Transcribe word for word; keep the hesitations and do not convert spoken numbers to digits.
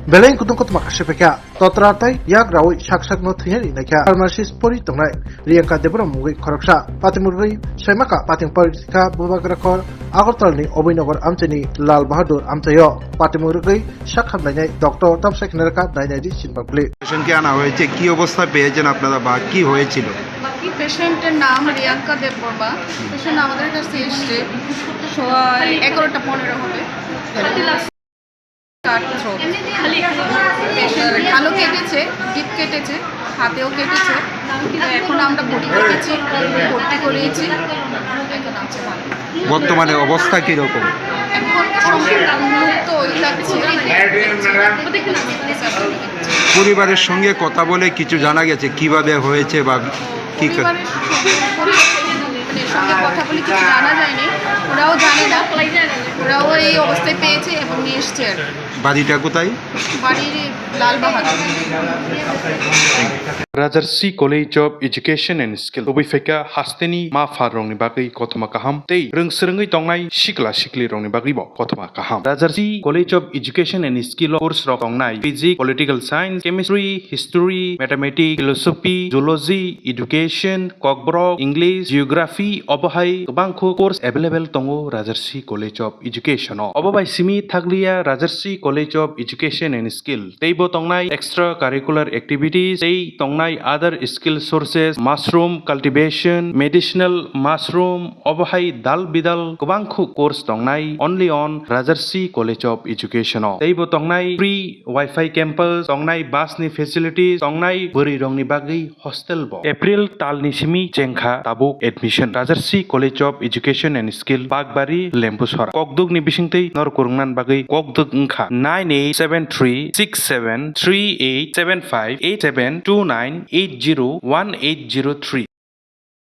Belai kudung kotoma kasiphaikha, totra tei yak rawi sak sakno thwinani naikha. Pharmacist pori tongnai Riyanka Debbarma mungwi khoroksa. Patimurgwi saimakha pating porikha Bubagrakhor Agartalni Obwinagar amchaini Lal Bahadur amchaio. Patimurgwi sak hamlainai doctor tamsai khnarkha nainai di sinbakli. পেশেন্টকে আনা হয়েছে, কি অবস্থা পেয়েছেন আপনারা বা কি হয়েছিল? কি পেশেন্টের নাম রিয়াঙ্কা দেববর্মা। পেশেন্ট আমাদের কাছে এসছে সোয়া এগারোটা পনেরো হবে। কাট থ্রোট। পেশেন্ট ভালো কেটেছে, ডিপ কেটেছে, হাতেও কেটেছে। কিন্তু এখন আমরা ভর্তি রেখেছি, ভর্তি করিয়েছি, এখন আছে ভালো। বর্তমানে অবস্থা কিরকম? এখন সম্পূর্ণ মুক্ত হয়ে যাচ্ছে। পরিবারের সঙ্গে কথা বলে কিছু জানা গেছে কিভাবে হয়েছে বা কি করে? পরিবারের সঙ্গে, পরিবারের মানে সঙ্গে কথা বলে কিছু জানা যায়নি, ওরাও জানে না, ওরাও এই অবস্থায় পেয়েছে এবং নিয়ে এসছে আর কি। বাড়িটা কোথায়? বাড়ি Lal Bahadur. Rajarsi College of Education and Skill tubui phaikha hasteni ma pharrokni bagwi kothoma kaham tei rwngsrwngwi tongnai sikla siklirokni bagwibo kothoma kaham. Rajarsi College of Education and Skill o course rok tongnai Physics, Political Science, Chemistry, History, Mathematics, Philosophy, Zoology, Education, Kokborok, English, Geography, obo hai kwbangkhu course available tongo Rajarsi College of Education o. Obo bai simi thakliya Rajarsi College of Education and Skill. Teibo tongnai extra curricular activities, tei tongnai other skill sources, mushroom cultivation, medicinal mushroom, obo hai dal bidal kwbangkhu course tongnai only on Rajarsi College of Education o. Teibo tongnai free Wi-Fi campus, tongnai bus ni facilities, tongnai bwrwi rokni bagwi hostel bo. April talni simi chengkha tabuk admission. Rajarsi College of Education and Skill, Bakbari, Lembusora. Kokdwkni bisingtwi nor kwrwngna bagwi kokdwk wngkha nine eight seven three six seven three eight seven five eight seven two nine eight zero one eight zero three.